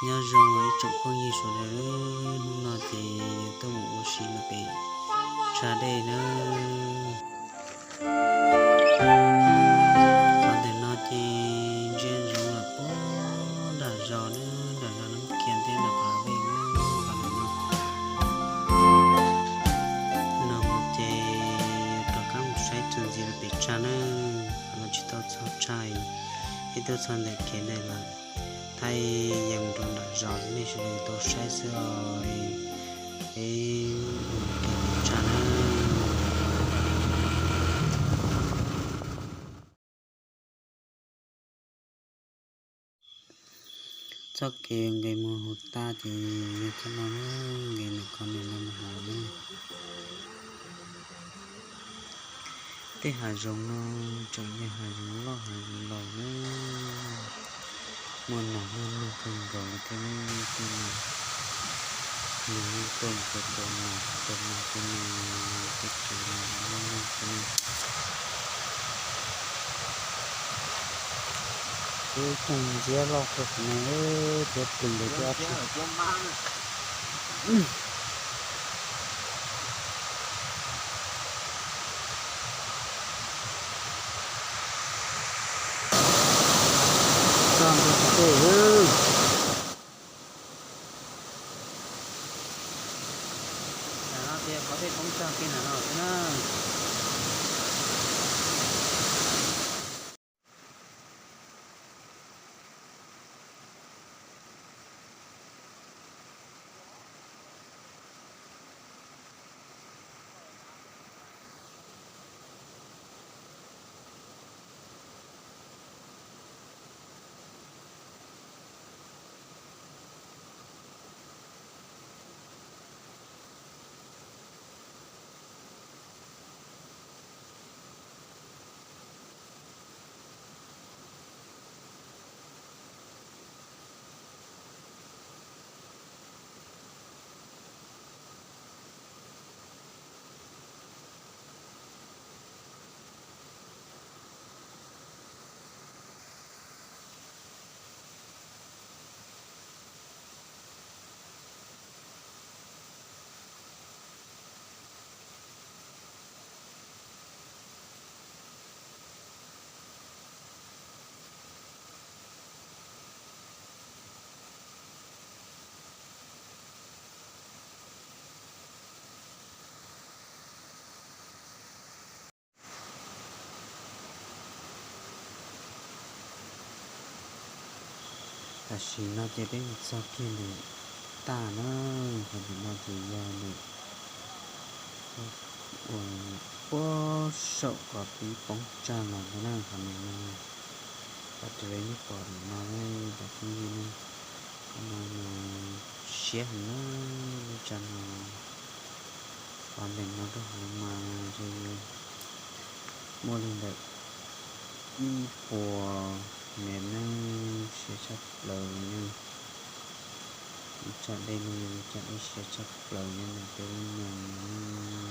Nyob zoo ib tsoom phooj ywg sawv daws, hnub no ces yus tuaj mus ua si rau pem tsag dej nawb. Qhov ntawm no ces ntsia ntsoov los puag nram zos nawb, nram zos Nab Kias thiab nram Phav Vej nawb. Qhov ntawm no, no mus ces yus rov qab mus saib txuas ntxiv rau pem tsag nawb. Qhov no tsis tau txog tsag, ib tuaj txog ntawm kev ntawd lawm, thaij yees rau nram zos nej sawv daws tau saib xwb os. Peb mus kev pem tsag nawb. Txoj kev nqes mus hauv tas ces yog txoj no na, nqes ntawm qhov ntawm no mus hauv na. Tej hav zoov no tseem yog hav zoov loj hav zoov laus na, muaj nas muaj noog kawg nkaus li thiab. Tej no nws yeej tuaj mus rau tus nas, tus nas tej no, tej tsev no, tej no. Ib tug ntxiab loj kawg no, tiab plig ntawd thiab ob tug. Txog ntua tom tej. Ntawm no ces qhov dej poob tsag kiag ntawm no xwb na. Tam sim no ces peb mus txog kiag ntawm taj na, qhov ntawm no ces yog ntawm uas puag saum qhov pib poob tsag los ntag na, qhov ntawm no. Raws li nej pom ntawm no, cov phooj ywg ne, qhov no mas siab heev na, lub tsag no. Qhov ntawm no rau hauv mas ntshe muaj li ntawm ib puas mev na, siab tshaj plaws li na. Lub tsag dej no yog lub tsag dej siab tshaj plaws nyob ntawm peb lub no na.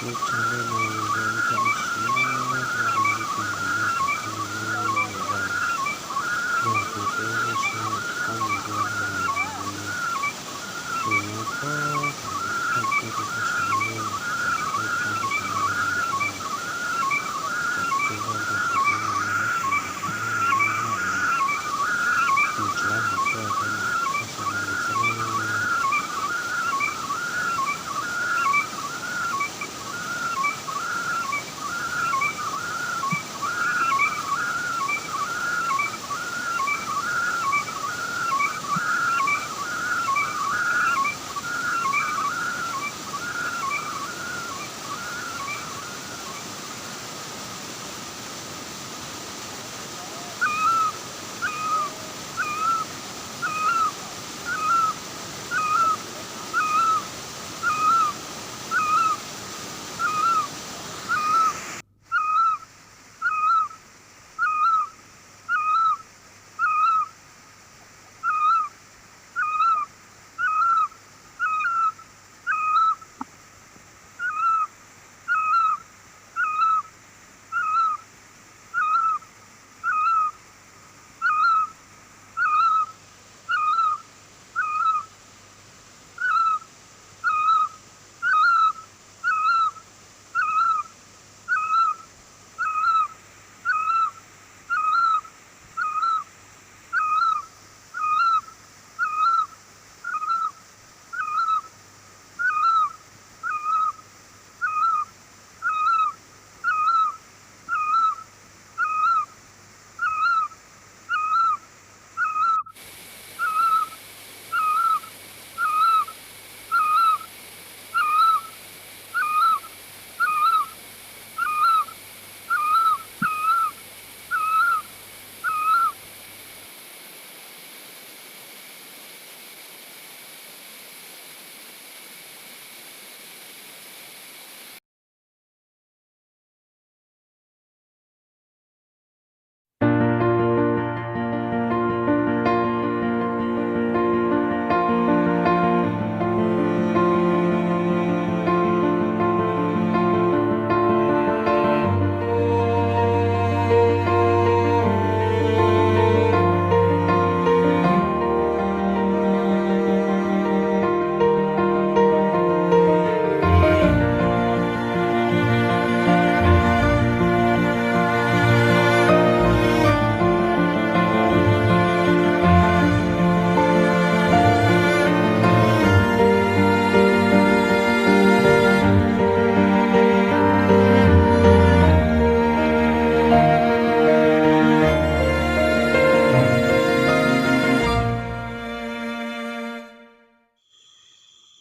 Lub tsag dej no yog ib co dej siab, lub tsag dej no yog tus tub dej siab tsis paub mus dua li, ces nyob tod thaum thaij tuaj rau peb saib no, thaum thaij tuaj peb saib no, thaum tsis zoj nrog tus tub no, tab sis mas nws lub neej loj lawm, nws tsis laib hauv tuaj thiab na, tab sis mas nws txom nyem.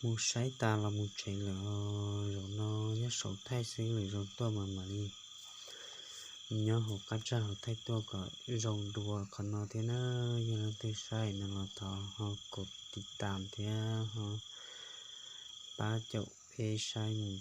Mus saib tas los mus tsev lawm. Zaum no nyob saum thaij xwb, lwm zaus tuaj mas mam li nyob hauv qab tsag hauv thaij tuaj kom zoo dua qhov no thiab na. Yog leej twg saib no los thov ho kov tiv tam thiab ho pab caum peb saib mus